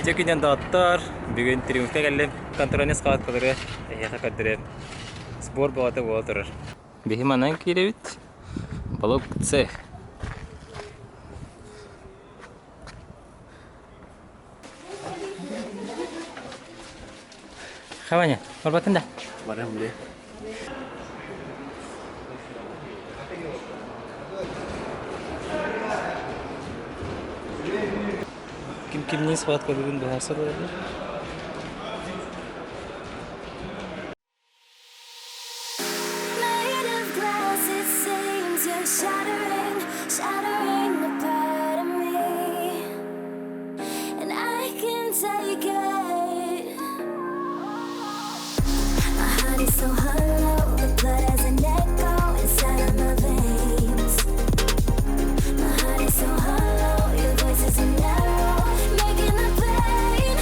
Үтүө күнүнэн доҕоттор! Бүгүн Триумфка кэллим. Контрольнай схваткалары эһиэхэ көрдөрүөм. Сбор бөҕөтө буола турар. Биһи манан киирэбит. Блок С. Хаваня, барбатын да? Барам бile. Ким кимниин схваткалыырын быһаарса олороллор. Made of glass, it seems you're shattering, shattering a part of me. And I can take it. My heart is so hollow, the blood has an echo inside of my veins. My heart is so hollow, your voice is an arrow, making the pain.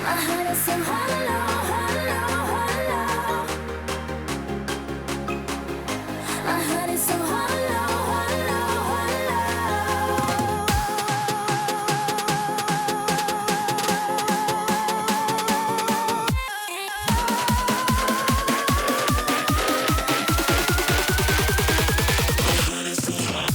My heart is so hollow, hollow, hollow. My heart is so hollow, hollow, hollow. My heart is so hollow, hollow. My heart is so hollow,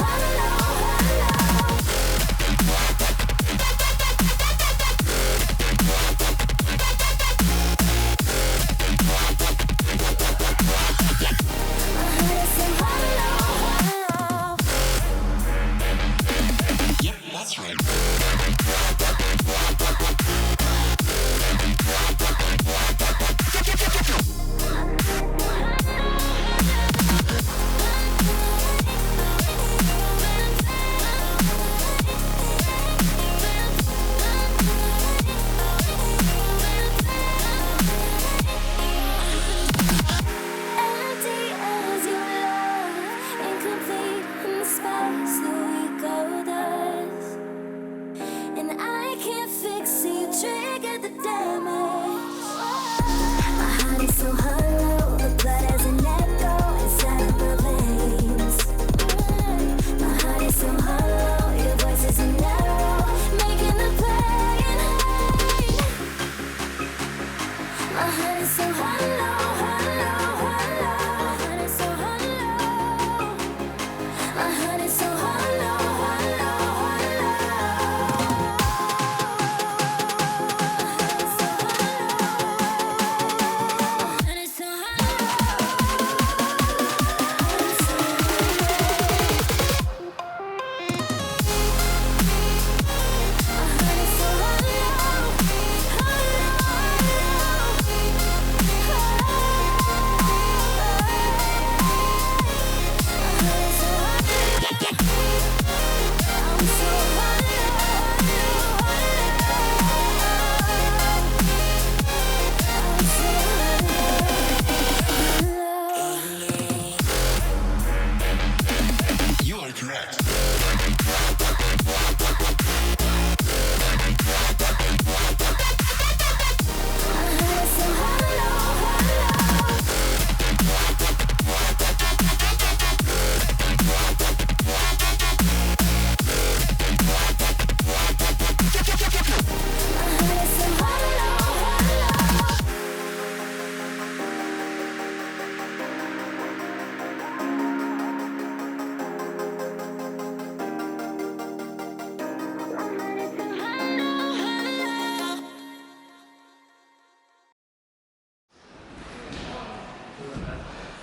hollow. Empty as your love, incomplete in the space that we go does. And I can't fix it, you triggered the damage. My heart is so hollow, the blood has an echo inside of my veins. My heart is so hollow, your voice is an arrow, making the pain. My heart is so hollow, hollow, hollow. My heart is so hollow. My heart is so hollow, hollow, hollow. My heart is so hollow. My heart is so hollow. My heart is so hollow, hollow. I'm so hollow, hollow. You are correct. My heart is so hollow, hollow. My heart is so hollow, hollow. My heart is so hollow, hollow.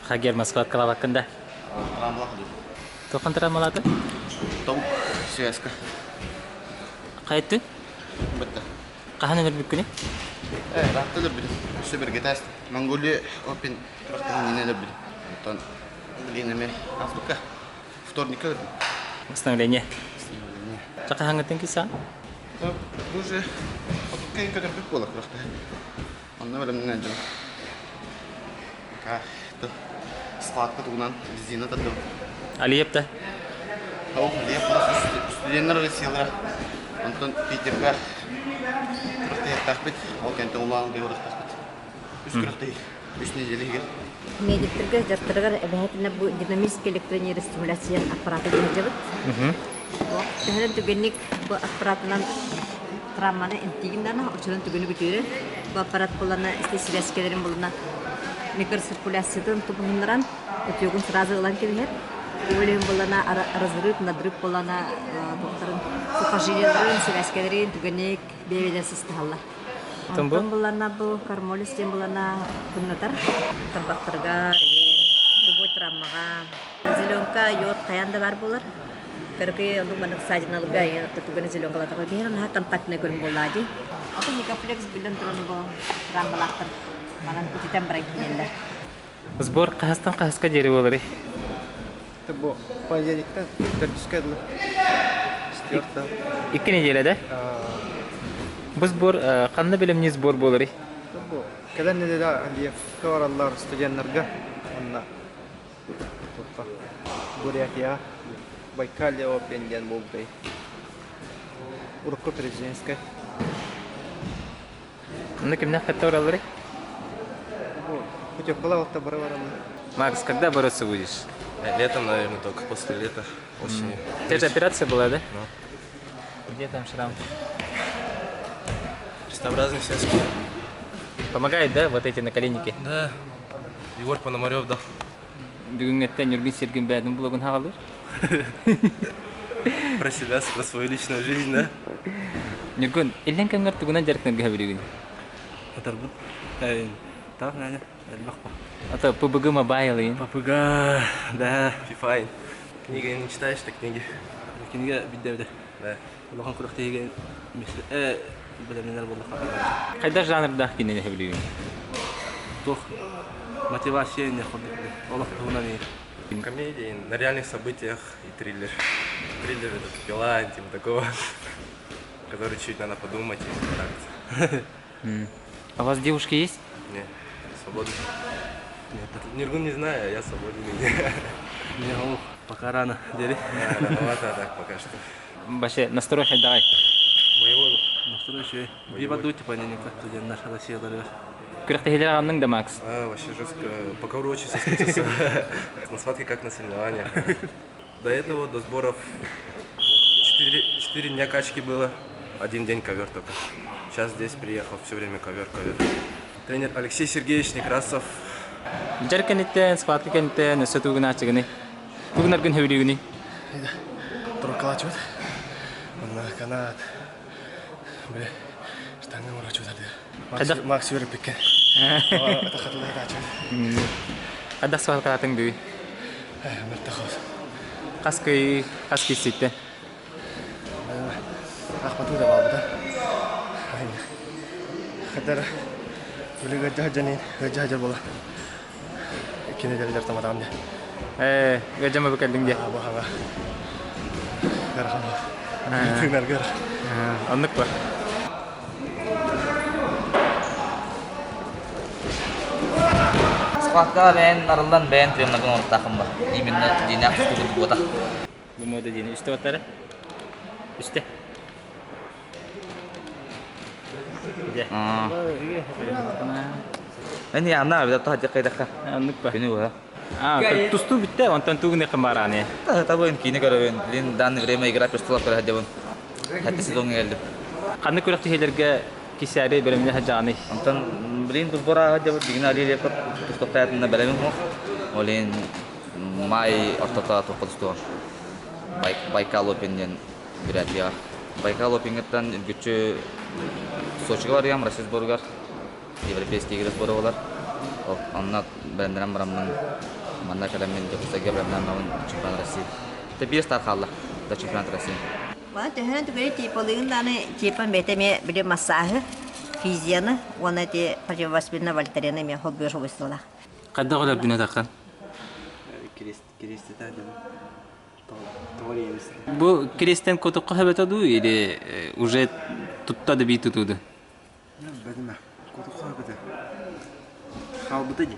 Хагер схваткалаабаккын да? Рамлах дуу. Туоххан травмалаата? Том связка. Хайттын? Бытта. Хаһан өлөрбүккүнүй? Э, ыраахта өлөрбүтүм. Өссө биргэтээс Монголия Open күрэхтэһиинин өлөрбүтүм. Онтон билигин эмиэ августка вторникка өлөрдүм. Восстановление. Восстановление. Хаһааҥҥыттан киирсэҕин? Бу уже отукка көтөрбүт буолар күрэхтэһин. Онно бэлэмнэнэн дьон. Складка тугунан резина тардым. Алиев да? Ол Алиев студеннар Россиялара. Онтон Питерга Күрэхтэһиэхтээхпит. Ол кэнтэн улаан быһыахтаахпыт. Үс күрэхтэһии. Үс нэдиэлэ иһигэр. Медиктэргэ дьарыктарыгар эбэһээтинэ бу динамический электронейростимуляция аппараты сылдьабыт. Төһөнөн түгэнник бу аппаратынан травманы эмтиигин даҕаны, оччонон түгэни бүтүөрэр. Бу аппарат булана сибээскэлэрин булана микроциркуляциятын тупуһуннаран утюгун сразу ылан кэбиһэр. Ол иһин булана разрыв, надрыв булана туохтарын сухожилиеларын, сибээскэлэрин түгэник бэйэ-бэйэлэрин сыстыһаллар. Онтон булана бу кармолис диэн булана тымнытар тарбахтарыгар, любой травмаҕа. Зеленка, йод хайаан да баар буолар. Кыракый оннук маннык ссадиналарга туганы зеленкалатаҕа биһиэн наһаа контактнай көрүҥ буоллаа дии. Атын Никофлекс биллэн туран бу травмалаахтар манан ититэн баран киирэллэр. Сбор хаһыстан хаһыска диэри буоларый? Бу понедельниктан төрдүскэ дылы. Четвертого. Икки неделя да? Бу сбор ханна бэлэмниир сбор буоларый? Бу кэлэр неделя Алиевка бараллар студеннарга уонна Бурятия Байкалья Open диэн буолбутай. Урукку президентскай. Онно кимнээх кытта баралларый? Путевкалаах бары бараллар. Макс, когда бороться будешь? Летом, наверное, только после лета, осенью. Это же операция была, да? Где там шрам? Крестообразные связки. Помогает, да, вот эти наколенники? Да. Егор Пономарев дал. Бүгүҥҥэттэн Ньургун Сергин бэйэтин блогун хаалыр. Про себя, про свою личную жизнь, да? Ньургун, иллэҥ кэмҥэр тугунан дьарыктанарга билигин? Атарбыт. Так, наня, элбэх А то PUBG Mobile PUBG, да, FIFA. Книга не читаешь, так книги. Кинигэ биддебде. Да. Улахан күрэхтэһиигэ э бэлэмнэнэр буоллахха. Хайдах жанрдаах кинини билигин? Туох мотивация не курдук. Олох туһунан Комедии на реальных событиях и триллер. Триллер это пила, типа такого, который чуть надо подумать и так. А у вас девушки есть? Не, свободен. Нет, Ниргун не знаю, а я свободен. Не, ол пока рано, дери. Да, рановато так пока что. Вообще, настрой давай. Боевой. Настрой еще. Биба типа не никак студент наша Россия Күрэхтэһиилэр аҕынныҥ да, Макс? А, вообще жестко. По ковру очень соскучился. На схватке как на соревнованиях. До этого, до сборов, 4 дня качки было, один день ковер только. Сейчас здесь приехал, все время ковер, ковер. Тренер Алексей Сергеевич Некрасов. Дьар кэнниттэн, схватка кэнниттэн, өссө тугунааччыгыный? Тугунаргын сөбүлүүгүнүй? Туруккалаачыбыт. Онно канат. Бile штанга мурачыбыт Хайдах? Макс үөрөппүккэ. Хатылаачыбыт. Хайдах схваткалаатыҥ бүгүн? Мөлтөх Хас кый, хас кисситтэн? Ахпатыы да баалбыта. Хатар билигэ жаһажанин жаһажар була. Кини дәрелер таматам де. Э, гажама бу кэллиҥ дии. Бу хаҥа. Гархан. Тыынаргар. Оннук ба. Схваткаҕа бэйэн арыллан бэйэн приемнаргын оҥоруохтааххын ба. Именно дьиҥнээх тустуу буолбатах. Бу мода диэни үстэ баттара. Үстэ. Дьэ. Эн яна бida таһа кайдакка. Оннук ба. Күнү быһа. А, тустуу бүттэ, онтон тугун эхин барааны. Табын киинэ көрөбүн. Блин, данное время игра престолов көрө сылдьабын. Хатты сезоҥҥа кэллим. Ханнык күрэхтэһиилэргэ кисээри бэлэмнэ сылдьаҕыный? Онтон, блин, сбора сылдьабыт. Бүгүн Али Лепов тустуохтаатынна бэлэмим суох. Ол иһин май ортото туохха тустуом. Байкал Open диэн Бурятияҕа. Байкал Open-гыттан үргүччү Сочига барыам, Россия сборугар. Европейский игры сбора буолар. Онно бэлэмнэнэн бараммын, манна кэлэммин Дьокуускайга бэлэмнээн чемпионат России. Это биир старт хаалла до чемпионата России. Мана төһөнөн түгэри типалыгын дааны типан бэйэтэ эмиэ били массааһы, физияны уонна ити противовоспалительная вольтарена эмиэ холбуйар свойстволаах. Хайдах өлөрдүн атаххын? Кириститэ дьон. Бу крестен котокко хэбэтэ дуу или уже тутта да бии тутууду? Бэтимэ. Котокко хэбэтэ. Хаалбыта дии.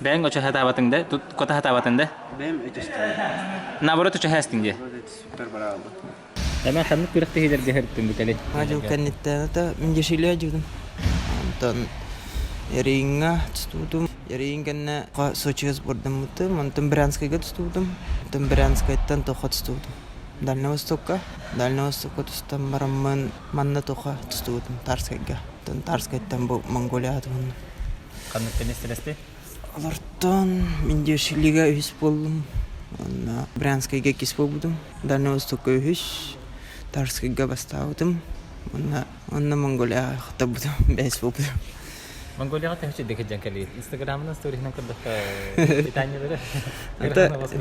Бэйэҥ очо хатаабатыҥ да? Кота хатаабатыҥ да? Бэйэм өтөстүм. Наоборот очо хэстиҥ дии. Супер бараалбыт. Эмэ ханнык күрэхтэһиилэргэ сырыттыҥ бу кэлин? Дьыл кэнниттэн это Миндешиле дьудум. Онтон Яриҥҥа тустубутум. Ярин кэннэ Сочига сбордаммытым, онтон Брянскайга тустубутум. Онтон Брянскайтан Тоха тустубутум. Дальнего Востокка. Дальнего Востокка тустан бараммын манна Тоха тустубутум Тарскайга. Онтон Тарскайтан бу Монголияҕа туһуннум. Ханнык миэстэлэстий? Олортон Миндешилига үһүс буоллум. Уонна Брянскайга иккис буолбутум. Дальнего Востокка үһүс, Тарскайга бастаабытым. Уонна онно Монголияҕа хатабытым, бэһис буолбутум. Монголияҕа төһө чэйдик сылдьан кэлиир? Инстаграмынан сториһынан көрдөххө, питаниелара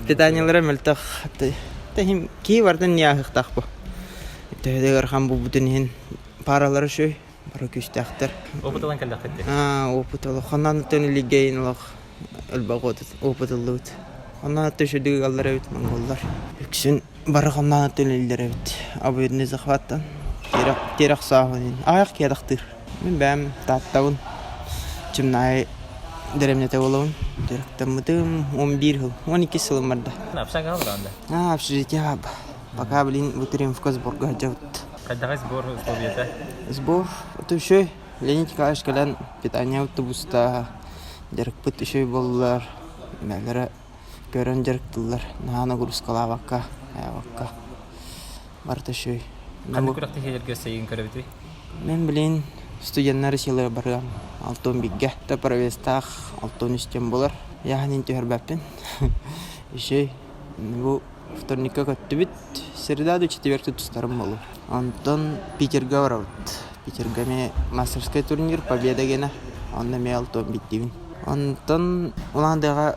Питаниелара мөлтөх. Тэһим кии бардын ньааһыктаах бу. Төһө да ыарахан буолбутун иһин паралара үчүгэй, бары күүстээхтэр. Опыт ылан кэллэххит дии. Опыт олох. Ханан өттөн илигейин олох элбэх опыт ыллыбыт. Онон өттө үчүгэй ыаллар эбит монголлар. Үксүн бары ханнаан өттөн илдэр эбит. Обоюдный захваттан. Тирэх сааһын. Аҕыйах киэдэхтиир. Мин бэйэм Тааттабын. Чымнаайы дэриэбинэтэ буолабын. Дьарыктаммытым 11 сыл, 12 сылым барда. Общага алганда? А, общежитие Пока, блин, в сборга сылдьабыт. Хайдаҕай сбор условията? Сбор, это еще Леонид Николаевич кэлэн питание автобуста дьарыкпыт үчүгэй буоллар, бээлэрэ көрөн дьарыктыыллар, наһаа нагрузкалаабакка, аябакка. Барыта үчүгэй. Ханнык күрэхтэһиилэргэ өссө көрөбүтүй? Мен билин студеннар силы барыам алтон бигге та провестаах алтон үстен болар. Яханин түһэрбэппин. Үчүгэй. Бу вторникка көттүбүт. Среда да четверг тустарым болу. Онтон Питерга барабыт. Питерга эмиэ мастерскай турнир Победа гена. Онно эмиэ алтон биттибин. Онтон Улан-Удэҕэ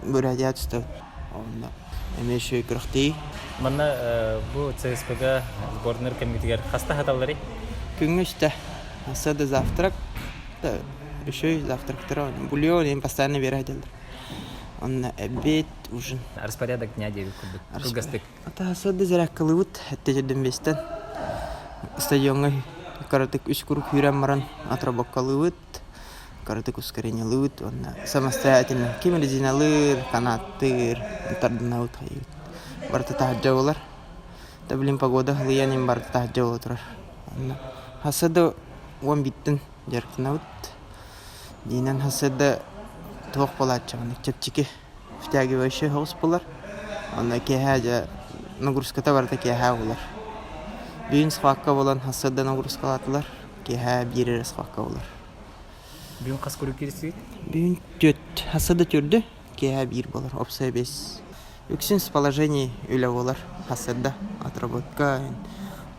Бурятия тустабыт. Онно эмиэ үчүгэй күрэхтэһии. Манна бу ЦСП-га сборнар кэммитигэр хаста хаталларый? Күҥҥэ үстэ. Сада завтрак, үчүгэй завтрактара бульон им постоянно биэрэ сылдьаллар. Онно обед, ужин. Распорядок дня диэбит курдук. Кылгастык. Сада зарядкалыыбыт эттэ дьэрдэн биэстэн. Стадиоҥҥа кыратык үс куруук күүрэн баран отработкалыыбыт. Кыратык ускорениелыыбыт уонна самостоятельно ким резиналыыр, канаттыыр, тардынабыт хайыыбыт. Барыта таһырдьа буолар. Да блин погода һылыйан иһин барыта таһырдьа буола турар. Онно хасса да уон бииртэн дьарыктанабыт. Диинэн хасса да туох буолааччы чэпчэки втягивающий соҕус буолар. Онно киэһэ дьэ нагрузката барыта киэһэ буолар. Бүгүн схватка буолан хасса да нагрузкалаатылар. Киэһэ биир эрэ схватка буолар. Бүгүн хас куруук киирсигит? Бүгүн түөрт. Хасса да төрдө, киэһэ биир буолар. Опсай бес. Үксүн с положений үлэ буолар. Хасса да отработка.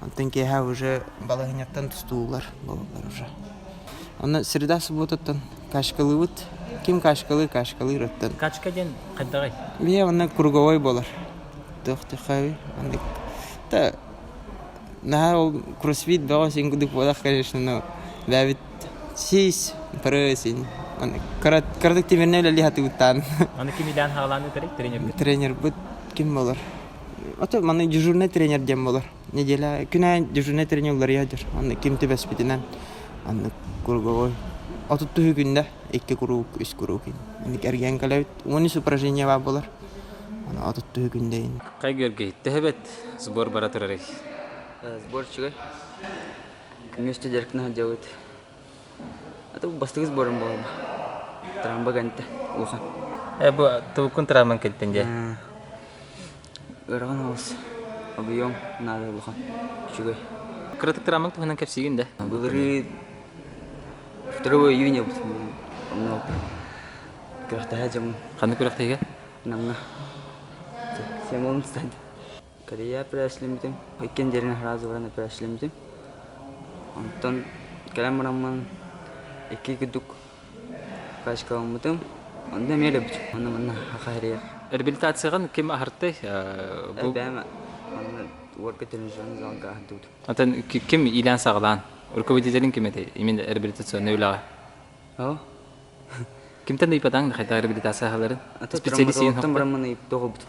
Онтон киэһэ уже балаһыанньаттан тустуулар буолаллар уже. Онно среда субботаттан кашкалыыбыт. Ким кашкалыыр, кашкалыыр оттон. Качка диэн хайдаҕый? Бие онно круговой буолар. Туох тихай оннук. Та наһаа ол кроссфит бөҕө син кудук буолах конечно, но бэбит сис пресин кыратык тимирнэ үлэлии хатыбыттаан. Аны ким идээн хаалаан ыытарый тренербит? Тренербит ким болар? Ото маны дежурный тренер диэн болар. Неделя күн аайы дежурнай тренер уларыйа сылдьар. Онно ким түбэспитинэн оннук круговой. 30 күндэ икки куруук, үс куруук инник эргийэн кэлэбит. 13 упражнение баар буолар. Аны 30 күндэ ин. Хай Георгий, төһө бэт сбор бара турарый? Сбор үчүгэй. Күҥҥэ үстэ дьарыктана сылдьабыт. А то бастакы сборум буолла. Трамба кэнтэ улахан. Э бу тубуккун трамбан кэлтин дьэ. Ыарахан оҕус. Объем надо улахан. Үчүгэй. Кыратык трамбаҥ туһунан кэпсиигин да? Былырыын 2 июня онно күрэхтэһэ дьоммун. Ханна күрэхтэһигэ? Намҥа. Семолун стадия. Корея операциялэммитим. Иккиэн дьэрин сразу баран операциялэммитим. Онтон кэлэн бараммын икки курдук пачкаламмытым. Онно эмиэ өлөбүт. Онно манна хаха хэрийэр. Реабилитацияҕын ким аһартай? Бу Бэйэм манна уорга тренажерный залга аһардыбыт. Атын ким иилээн-саҕалаан? Руководителин ким этэй? Именно реабилитационнай үлэҕэ. Оо. Кимтэн ыйпатаҥ да хайдах реабилитация аһаларын? Специалист Травматологтан бараммын ыйыптоҕубут.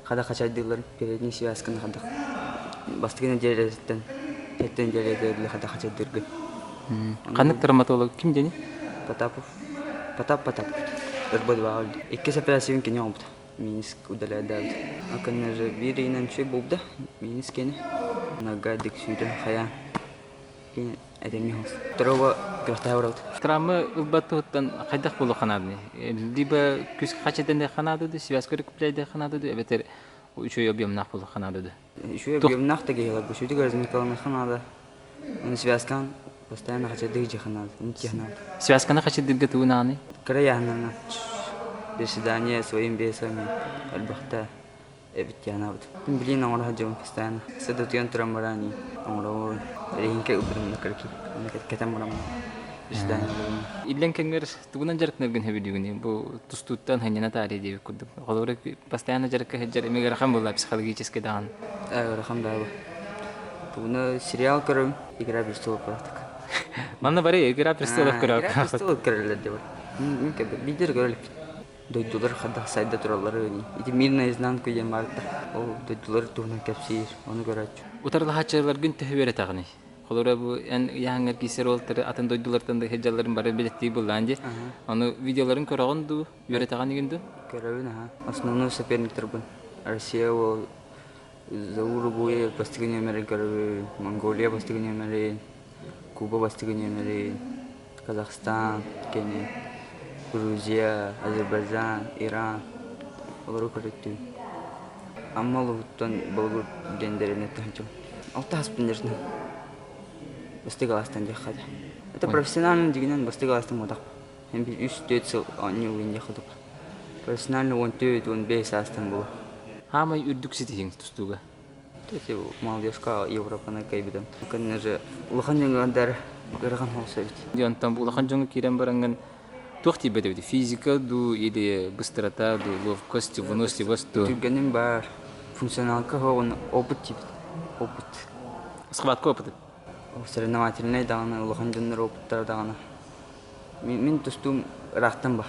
Хада хачайдыыллар передний связканы хадах бастакы нэдиэлэтиттэн сэттэ нэдиэлэ хада хачайдыыргын. Ханнык травматолог ким диэний? Потапов. Потап Потапов. Ырбыдыбаҕа өлдө. Иккис операциябын кини оҥорбута. Миниск удалядабыт. Акыннары биир ыйынан үчүгэй буолбута. Миниск кини. Нагадик сүүрэн хайаан кини этэммин хос. Второго күрэхтэһэ барабыт. Травма ылбат туһуттан хайдах буолуохха нааданы? Либо күс хачыдан ханаады ду, связка рекупляйда ханаады ду, эбэтэр үчүгэй объемнаах буолуохха наада ду? Үчүгэй объемнаах да киһи бу сүтүк разминкаланыахха наада. Оны связкан постоянно хачырдык дьиэхэ наада, дьиэхэ наада. Связканы хачырдырга тугу нааны? Кыра яһаннарынан приседание своим весом элбэхтэ эбит диэхнаабыт. Билин оҥоро сылдьабын постоянно. Сыда утуйан туран баран оҥоробун. Эриһиҥкэ ылбытым кыракый. Кэтэн бараммын. Приседание оҥоробун. Иллэҥ кэмҥэр тугунан дьарыктанаргын сөбүлүүгүнүй? Бу тустууттан сынньана таарыйа диэбит курдук. Холобура, постоянно дьарыкка сылдьар эмиэ ыарахан буолла психологически даҕаны. Ыарахан да Тугуна сериал көрөм, Игра престолов көрөктүк. Манна бары Игра престолов көрөк. Игра престолов көрөллөр деп. Биир көрөлүк. Дойдулар хайдах сайда тураллары ити мир наизнанку диэн баарда. Ол дойдулар туһунан кэпсиир, ону көрөөччү. Утарылаһааччыларгын төһө үөрэтэҕиний? Холобура бу эн ыйааһыҥҥар киирсэр уолтары атын дойдулартан да сылдьалларын бары билэттии былаан дии. Ону видеоларын көрөҕүн дуу, үөрэтэҕин игин дуу? Көрөбүн аха. Основной соперниктарбын Россия уол Заур бастакы нүөмэрин көрөбүн, Монголия бастакы нүөмэрин, Куба бастакы нүөмэрин, Казахстан, кини, Грузия, Азербайджан, Иран олору көрөттүм. Амма улууһуттан Болугур диэн дэриэбинэттэн сылдьабын. Алта хаспын дьэрсинэн. Бастакы кылаастан диэххэ да. Это профессиональный дьигинэн бастакы кылаастан буолбатах. Мин биир үс-түөрт сыл оонньуугун диэххэ дуу. Профессиональный 14, 15 саастан буолуо. Хаамай үрдүк ситиһиҥ тустууга? Молодежка Европаны кыайбытым. Кэннэ улахан дьоҥҥо ыарахан соҕус эбит. Онтон бу улахан дьоҥҥо киирэн бараҥҥын туох тиийбэт эбит? Физика дуу или быстрота дуу, ловкость, выносливость дуу? Түргэним баар. Функционалка оҕун опыт тиийбит. Опыт. Схватка опыты? Соревновательнай даҕаны, улахан дьоннор опыттара даҕаны. Мин тустуум ыраахтан ба.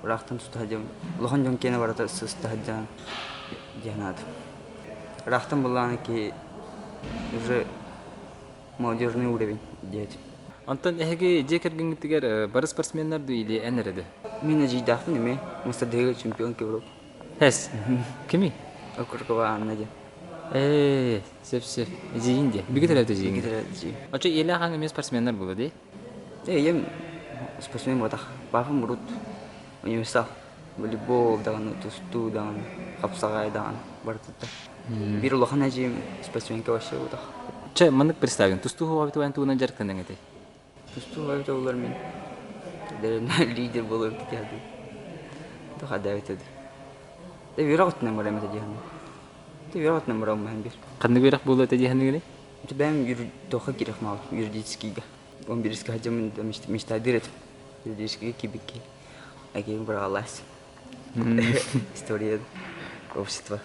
Ыраахтан туста сылдьабын. Улахан дьон киэнэ барыта сыста сылдьан диэн аатым. Ыраахтан буллаҕына киһи уже молодежный уровень диэтим. Онтон эһиги дьиэ кэргэҥҥитигэр бары спортсменнар дуу или эн эрэ дуу? Мин эдьиийдээхпин эмиэ. Мастардыһыыга чемпион Европы. Эс, кимий? Окуркова Анна диэн. Ээ, сөп сөп. Эдьиийиҥ диэ. Бигэ төрөөбүт эдьиийиҥ. Бигэ төрөөбүт эдьиийим. Оччо ийэлээх аҕаҥ эмиэ спортсменнар буолуо дии? Ийэм спортсмен буолбатах. Папам урут универсал. Волейбол даҕаны, тустуу даҕаны, хапсаҕай даҕаны барытыттан. Биир улахан эдьиийим спортсменка вообще буолбатах. Чэ, маннык представим. Тустуу оҕобут уйан тугунан дьарыктаныҥ этэй? Тустуу оҕобут оҕолор мин лидер буолуом киһи Тоха даабыт Да үөрэх өттүнэн барам этэ диэхин. Да үөрэх өттүнэн барам маһын бир. Ханнык үөрэх буолуо этэ диэхиныгыный? Бэйэм тоха киирэх маал юридическийга. Он бириска хадьамын мечтайдыр этим. Юридическийга кибикки. Агейм бырағалас. История общества.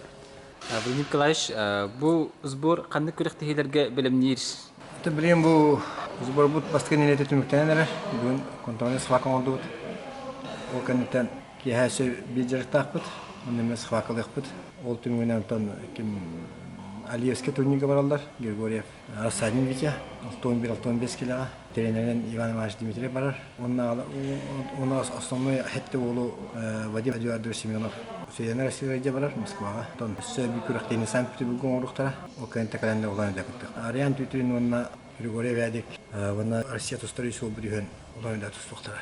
Владимир Николаевич, бу сбор ханнык күрэхтэһиилэргэ бэлэмниир? Билигин бу сборбут бастакы нэдиэлэтэ түмүктэнэн эрэр. Бүгүн контрольный схватка оҥордубут. Ол кэнниттэн киэһэ өссө биир дьарыктаахпыт. Онно эмиэ схваткалыахпыт. Ол түмүгүнэн онтон ким Алиевский турнирга бараллар. Григорьев Рассадин Витя 61-65 килэҕэ. Тренеринэн Иван Иванович Дмитриев барар. Уонна уонна основной хэттэ уолу Вадим Эдуардович Семенов Соединенное Россия барар Москваҕа. Оттон өссө биир күрэхтэһиини Санкт-Петербурга оҥоруохтара. Ол кэнниттэн кэлэн улаан үлэ кыттыах. Ариан Тютюрин уонна Григорий Вядик уонна Россия тустар үс уолбут үһүөн улаан үлэ тустуохтара.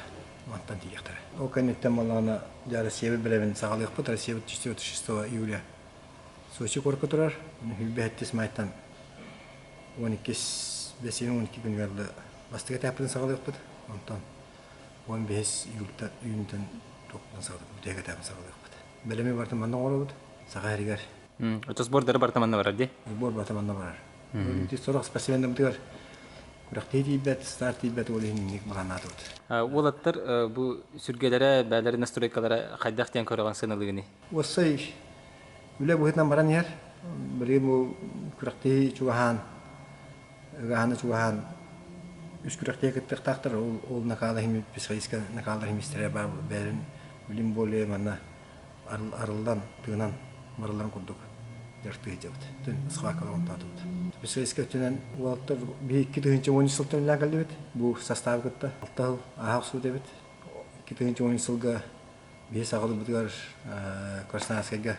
Мантан тиийиэхтэрэ. Ол кэнниттэн буоллаҕына дьэ Россиябыт бэлэмин саҕалыахпыт. Россиябыт 4 июля Сочи куоракка турар. Хүлбэһэттис майтан 12 бэсиһин 12 күнүгэр да бастакы этаппытын саҕалыахпыт. Онтон 15 июльтан июньтан туохтан саҕалыахпыт, бүтэһик этапын саҕалыахпыт. Бэлэми барытын манна оҥоробут. Саха сиригэр. Оччо сбордары барыта манна барар дии? Сбор барыта манна барар. Ити сорох спортсменнарбытыгар күрэхтэһии тиийбэт, старт тиийбэт, ол иһин инник былааннаатыбыт. Уолаттар бу сүргэлэрэ, бээлэрин настройкалара хайдах диэн көрөҕүн сыаналыыгыный? Уоссай үлэ быһыытынан баран иһэр. Билигин бу күрэхтэһии чугаһаан, ыгаһана чугаһаан үс күрэхтэһии кыттыахтаахтар. Ол, ол накаала психологическай накаалар химистэрэ баар бэйэлэрин билим более манна арыллан, тыынан барылларын курдук дьарыктыы сылдьабыт. Түн схваткалар онтоотубут. Психологическай өттүнэн уолаттар биһи 2013 сылтан үлэлээн кэллибит. Бу составы кытта алта сыл ааһа охсубут эбит. 2013 сылга Биһи саҕалыырбытыгар Красноярскайга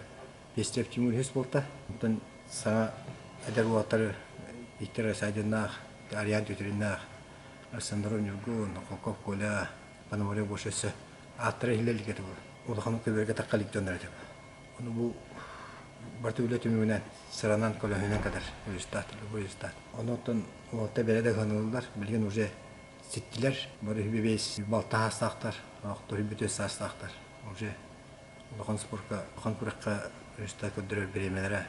Пестрев Тимур үһүс буолта. Онтон саҥа эдэр уолаттары Виктор Рассадиннаах, Ариан Тютриннаах, Александр Ньургун, Холков Коля, Пономарев Гоша өссө ааттара иһиллэ илик этэ бу. Улахан көбүөргэ тахха илик дьоннор этэ. Ону бу барыта үлэ түмүгүнэн сыранан көлөһүнэн кэтэр результат, любой результат. Онон уолта бэрэ да ыһаныллар, билигин уже ситтилэр, бары үбэбиэс балта саастаахтар, охтор үбүтүөс саастаахтар. Уже улахан спорка, улахан күрэххэ результат көрдөрөр бириэмэлэрэ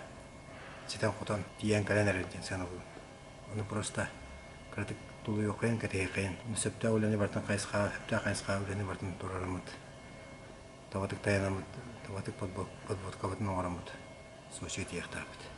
ситэн-хотон тиийэн кэлэн эрэр диэн сыаналыыбын. Ону просто кыратык тулуйуоххайын, кэтэһиэххэйин. Сөптөөх үлэни барытын хайысхаҕа, сөптөөх хайысхаҕа үлэни барытын туруораммыт, табатык тайанаммыт, табатык подводкабытын оҥороммут Сочига тиийиэхтээхпит.